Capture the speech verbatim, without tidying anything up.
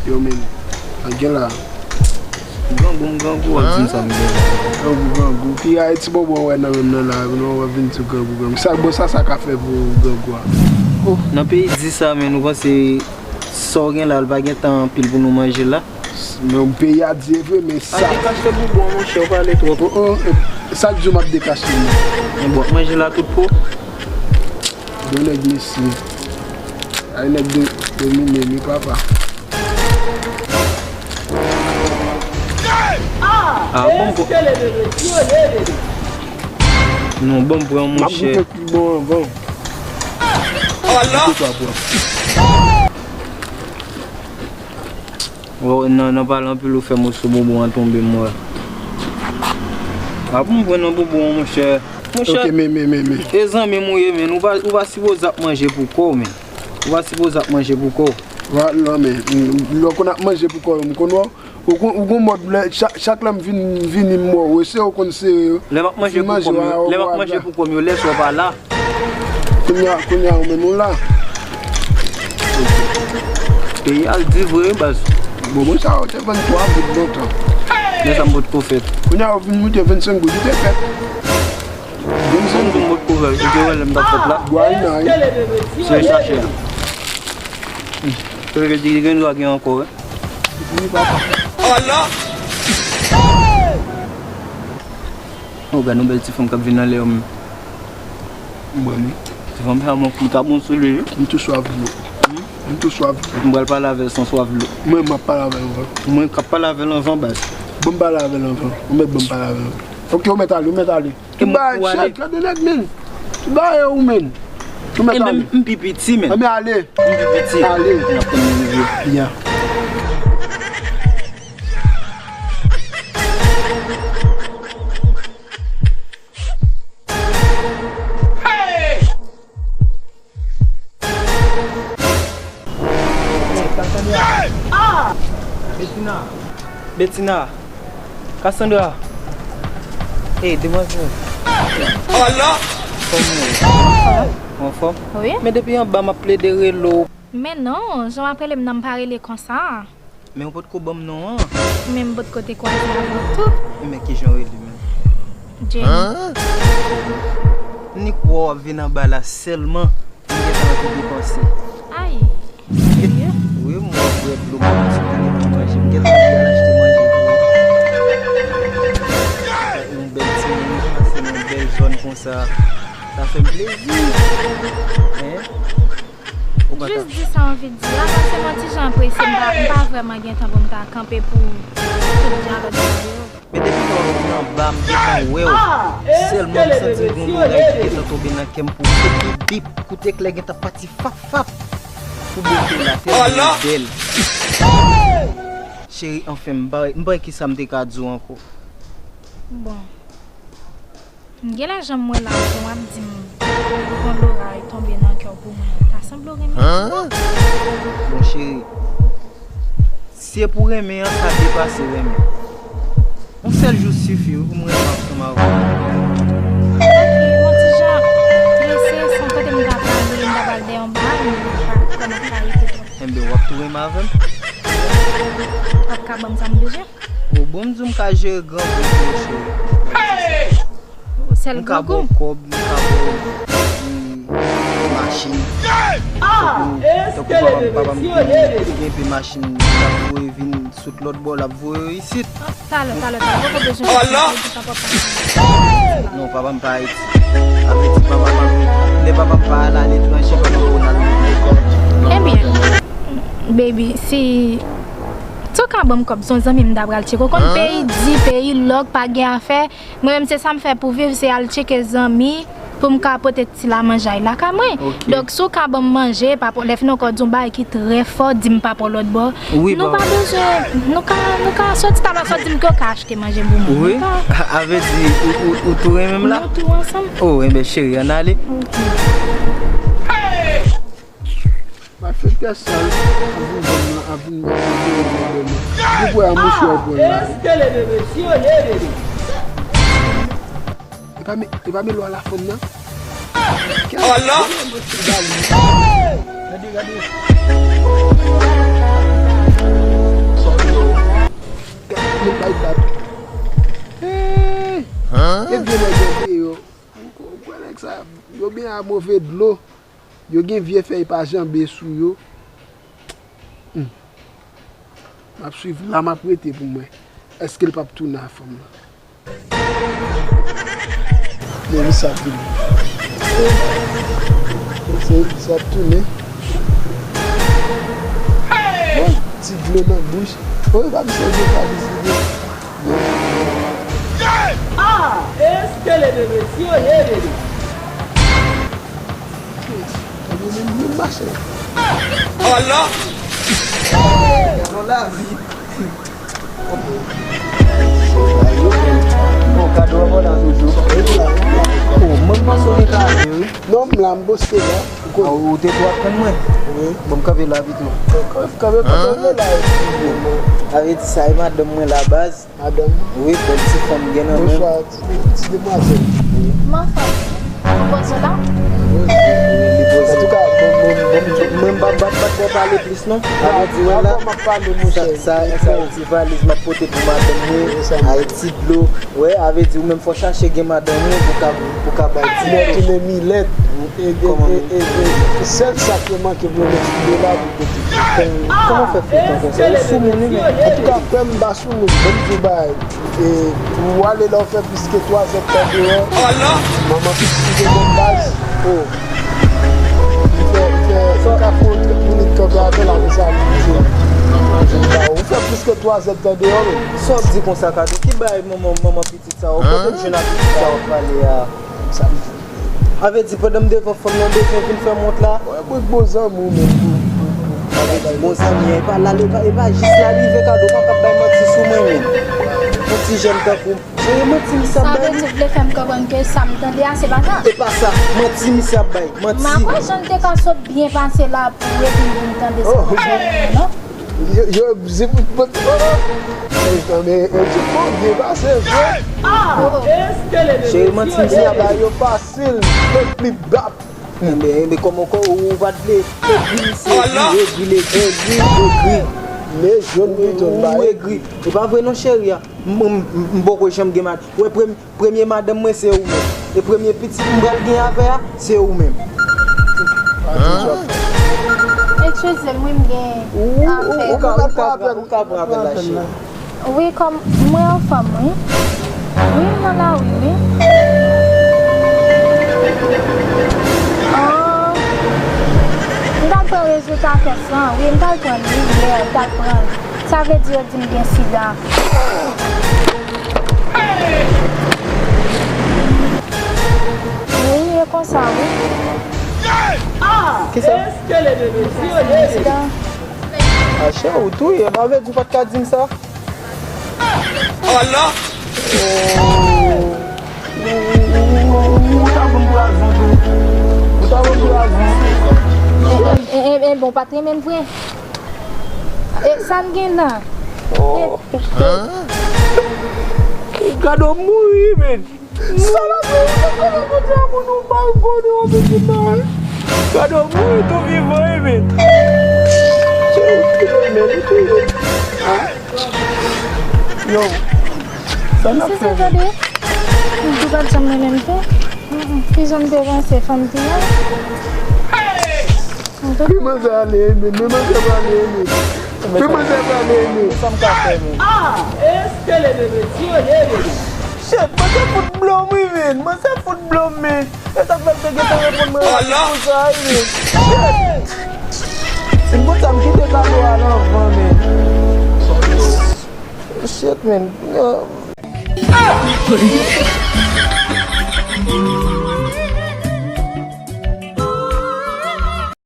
Yo, men, an gen la. Grangou, m grangou, w ap di m sa m gen la. Grangou, grangou. Ki ay ti bonbon wè nan men m nan la, nou w ap vin sou grangou, grangou. Sa, bon, sa, sa ka fè pou grangou a? Oh, nan peyi di sa, men nou panse sa w gen la, l pa gen tan anpil pou nou manje la. Men peyi a di vre, men sa. Al te kache boubon, monchè, w pale twòp. Oh, oh, eh, sa k di w m ap dekache m nan? Men bon, manje la tout po. Bon nèg mesye. Ay nèg de, domine mi papa. Ah, bon, bon. Non, bon, pran monchè. M ap goute pi bon anvan. Goute pa pran. Wè, nan, nan pale anpil ou fè moso bonbon an tonbe m wè. A pou m pran nan bonbon an, monchè. Monchè, ok, men, men, men, men. E zanmi m ou ye, men. Ou pa, ou pa sipoze ap manje pou kò w, men. Ou pa sipoze ap manje pou kò w. Wè, non, men. Lè w konn ap manje pou kò w, m konn wè w. Ou gon, ou gon mòd lè, chak, chak lè m vin, vini m wè w, se ou konn sere yo. Lè m ap manje pou kò m yo, lè m ap manje pou kò m yo, lè sa w pa la. Kounye a, kounye a, ou menm ou la. Peyi a l di vre, baz. Bonbon sa yo te vann twa goud lontan. Men sa m potko fè. Kounye a, ou vin moute vennsenk goud, li te fèt. Vennsenk goud. M potko fè, ou te wè lè m t ap fèt la? Gwayina, wi. Se sachè a. Se vre ke di gen dwa gen ankò, wi. Wi, papa. Oh, gad yon bèl ti fanm k ap vin anlè yo, m. M wè li. Ti fanm sa, bon, li ka bon sou li, wi. M tou swav dlo. M tou swav dlo. M pral pale avè l san swav dlo. Mwen, m ap pale avè l anvan. Mwen k ap pale avè l anvan, baz. Bon, m pale avè l anvan. Ou mèt bon, m pale avè l anvan. Ok, ou mèt ale, ou mèt ale. Ki bagay, chat, gade nèg, men. Ki bagay ou, men. Ou mèt ale. Ebyen, m pi piti, men. Ebyen, ale. M pi piti. Ale. N ap tann li rive. Ya. Betina. Betina. Cassandra. Ey, demwazèl. Kòman w ye? Ou anfòm? Wi. Men depi anba m ap plede rele w. Men non, jan w ap rele m nan, m pa rele konsa. Men ou potko ban m non an. Men m potko te kwaze avè w tou. Men kijan w rele menm? Jenny. Ni kwè w ap vin anba la sèlman. M gentan anvi depanse. Ay, serye? Wi, m wè w ap bwè dlo, m wè w ap sot, m gentan manje, m gentan anvi al achte manje pou ou. Yon bèl timoun, pase nan yon bèl zòn konsa. Sa fè m plezi. Hein? Ou pa ta. Jis di sa w anvi di a, paske mwen ti jan prese, m pa, m pa vrèman gen tan pou m ta kanpe pou tout dyalòg sa yo. Men depi lè w vin anba, m gentan wè w. Sèlman m santi gon bagay ki gentan tonbe nan kè m pou bip, bip, kout eklè gentan pati fap, fap. Pou bote w la, tèlman w bèl. Cheri, anfen, m pa, m pa wè kisa m te ka di w ankò. Bon. M genlè jan m wè la, jan w ap di m, yon loray tonbe nan kè w pou mwen, ta sanble w renmen m twòp. Bon, cheri, si e pou renmen an, sa depase renmen. Yon sèl jou sifi, wi, pou m renmen ansanm avè w. Ok, yon ti jan prese, se yon kote m ta prale, m ta pral dèyè yon bagay, m pa kwè m ap ka rete twòp. Enben, w ap tou renmen avè m? W ap ka ban m sa m bezwen? O, bon, m di w m ka jere grangou pou ou, cheri. Ou sèl grangou? M ka ba w kòb, m ka ba w, mm, machin. Tankou, tankou papa m, papa m te gen, te gen pe machin, l ap voye vin sot lòt bò, l ap voye yo isit. Talè, talè, talè, poko bezwen fè sa, di papa pa. Non, papa m pa Ayiti. Sa vle di papa m ap, lè papa m pa al aletranje, papa m konn al lekòl. Ebyen, baby, si, si w ka ban m kòb, se yon zanmi m ta pral tcheke. Ou konn peyi di, peyi lòk, pa gen afè. Mwen menm, se sa m fè pou viv, se al tcheke zanmi, pou m ka pote ti lamanjay lakay mwen. Ok. Donk, si w ka ban m manje, pa pran, lè fini ankò di yon bagay ki trè fò, di m pa pran lòt bò. Wi, papa. Nou pa bezwen, nou ka, nou ka soti tabla, sot di m ke w ka achte manje pou mwen. Wi. Nou ka. A, a vle di, ou, ou, ou tou renmen m la? Nou tou ansanm. Oh, enben, cheri, ann ale. Ok. Malfektè sal, ap vin ban m nan, ap vin ban m nan, ap vin ban m nan. Ou kwè a mouche w pran la? E pa me, e pa me lwa la fanm nan. Oh non! Gade, gade. A move dlo, yo gen vye fèy pa janbe sou yo. Hmm. M ap swiv la, m ap rete pou m wè. Èske l p ap tounen a fanm nan? Men misye ap tounen. Se, misye ap tounen. Bon, ti dlo nan bouch. Oy, pa misye gen pa vizite. Ah, èske le bebe, si yo ye bebe. Gade menm, menm machin. Oh la! Gadon lavi. Bon, kado an la toujou. Oh, mwen panse w te kare, wi. Non, m la, m poste la. Ah, ou te tou ap tann mwen? Wi. Bon, m kanpe la pito. Kanpe, kanpe, kanpe la. Avè di sa, e madanm mwen la baz. Madanm. Wi, bèl ti fanm gen nan men. Bonswa, ti, ti demwazèl. Kòman fanm? Ou poze la? Antouka, bon, bon, bon, mwen m pa, pa, pa twò pale plis non. Avè di, wè la, sa, sa, sa, ti valiz m ap pote pou madanm mwen, ay ti dlo. Wè, avè di, ou menm fò chache gen madanm ou pou ka, pou ka bay ti dlo. Milèt, milèt. E, e, e, e, e, sèl sa ki manke pou yo met sou do la pou pote. Kòman fè fè tan konsa? Ou sou moun, wi, men. Antouka, frè m, m pa sou moun. Ban m di w bagay. E, pou w ale la, w fè plis ke twa zèdtan deyò. Manman pitit ou te gen baz. Oh. Li fè, li fè, li ka fè yon trant minit kanpe avè l, apre sa, li di, ou fè plis ke twa zèdtan deyò, men. Sa w ap di konsa, Kado? Ki bagay manman, manman pitit sa? Ou kote m jwenn ak pitit sa w ap pale a? Sa m di. Avè di, pandan m devan fanm nan, bezwen vin fè m wont la? Wè, mwen bon zanmi w, men. Avè di, bon zanmi an, e pa la, e pa, e pa jis la rive, Kado, pa kab bay manti sou mwen, men. Yon ti jèn tankou m. Se manti misye ap bay. Sa vle di, w vle fè m konprann ke sa m tande a, se pa sa? E pa sa, manti misye ap bay, manti. M pa kwè jan l te ka sot byen pase la pou w revin vin tande sa nan fanmi an, non. Yo, yo, se pou, pou, pou, e, e, tout moun byen pase, vre. Cheri, manti misye ap bay yo fasil, yo flip bap. Enben, enben, kòman, kòman ou pa t vle egri misye, egri, egri, egri, egri. Men jòn pito m bay. Ou egri. E pa vre non, cheri a. M, m, m, m poko janm gen mad. Wè, premye Premye madanm mwen se ou menm. E premye pitit m pral gen avè a, se ou menm. Eskize m, wi, m gen afè. Ou ka, ou ka pran, ou ka pran apèl la, cheri. Wi, kòm mwen an fanm, wi. Wi, m nan lari, wi. Ah, m t al pran rezilta tès lan, wi, m t al pran li yè, m t al pran. Sa vle di yo di m gen sida. Wi, e konsa, wi. Kisa? Sida. Achè, ou touye m, avè di w pa t ka di m sa. Allah! Ou, ou, ou, ou, ou ta konn pou razon tou. Ou ta konn pou razon. E, e, e, e, bon, pa t renmen m vre. E sa m gen la? Oh. E, e. Gade w mouri, men. Sa la fè ou te konnen kote a moun ou pa konnen w ap di mal. Gade w mouri tou vivan, wi, men. Se ou ki renmen, wi, tou. Yo, sa n ap fè menm? Ou di w pa t janm renmen m tou? Ki jan m te panse fanm ti a? Men manzè ale, men, men manzè prale, men. Men manzè prale, men. Sa m ka fè, men? Ah, èske le bebe, si yo ye bebe. Shit, manzè fout blo m, wi, men. Manzè fout blo m, men. E sa k fè l te gentan reponn mwen rapid konsa, wi, men. Shit! Si m konn sa, m kite kado a nan van, men. Shit, men. Yo.